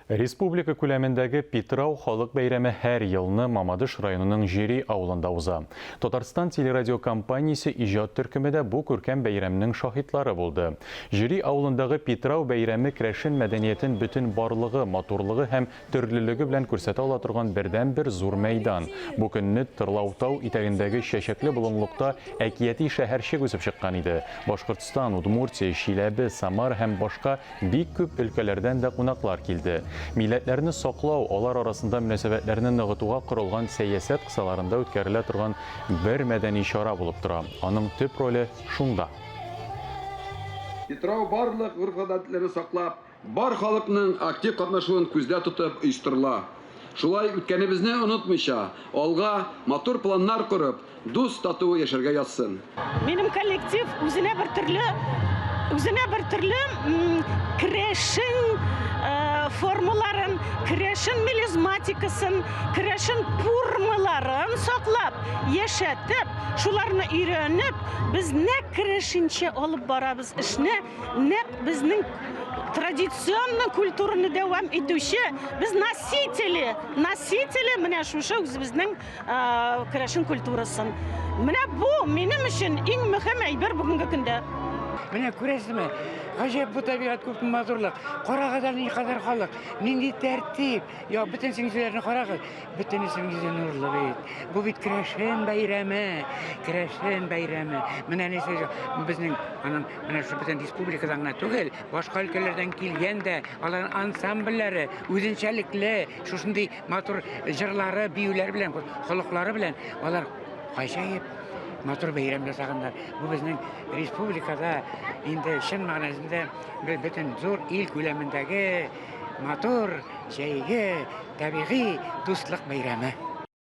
Республика күләмендәге Питрау халык бәйрәме һәр елны Мамадыш районының Җөри авылында уза. Татарстан телерадиокомпаниясе иҗат төркеме дә бу күркәм бәйрәмнең шаһитлары булды. Җөри авылындагы Питрау бәйрәме керәшен мәдәниятен бөтен барлыгы, матурлыгы һәм төрлелеге белән күрсәтә ала торган бердәнбер зур мәйдан. Бу көнне Тырлаутау итәгендәге чәчәкле болынлыкта әкияти шәһәрчек үсеп чыккан иде. Башкортстан, Удмуртия, Чиләбе, Самара һәм башка Бик күп өлкәләрдән дә кунаклар килде. Милләтләрне саклау, алар арасында мөнәсәбәтләрне ныгытуга корылган сәясәт кысаларында үткәрелә торган бер мәдәни чара булып тора. Аның төп роле шунда. Питрау барлык гореф-гадәтләрне саклап, бар халыкның актив катнашуын күздә тотып оештырыла. Шулай үткәнебезне онытмыйча, алга матур планнар корып, Дус, тату яшәргә язсын. Минем коллектив үзенә бер төрле, үзенә бер төрле керәшен формаларын, керәшен мелизматикасын, керәшен пурмаларын саклап, яшәтеп, шуларны өйрәнеп, без нәкъ керәшенчә алып барабыз эшне, нәкъ безнең традиционный культураны дәвам итүче, без носители, носители менә шушы үзебезнең Керәшен культурасын. Менә бу минем өчен иң мөһим әйбер бүгенге көндә. Менә күрәсезме, гаҗәп бу табигать, күпме матурлык. Карагыз әле никадәр халык, нинди тәртип. Я, бөтен йөзләрне карагыз, бөтенесенең йөзе нурлы бит. Бу бит керәшен бәйрәме, керәшен бәйрәме. Менә нәрсә безнең аның менә шул бөтен республикадан гына түгел, башка өлкәләрдән килгән дә, аларның ансамбльләре үзенчәлекле, шушындый Матур җырлары, биюләре белән, холыклары белән алар гаҗәеп матур бәйрәм ясаганнар. Бу безнең республикада инде чын мәгънәсендә бөтен зур ил күләмендәге матур җәйге табигый дуслык бәйрәме.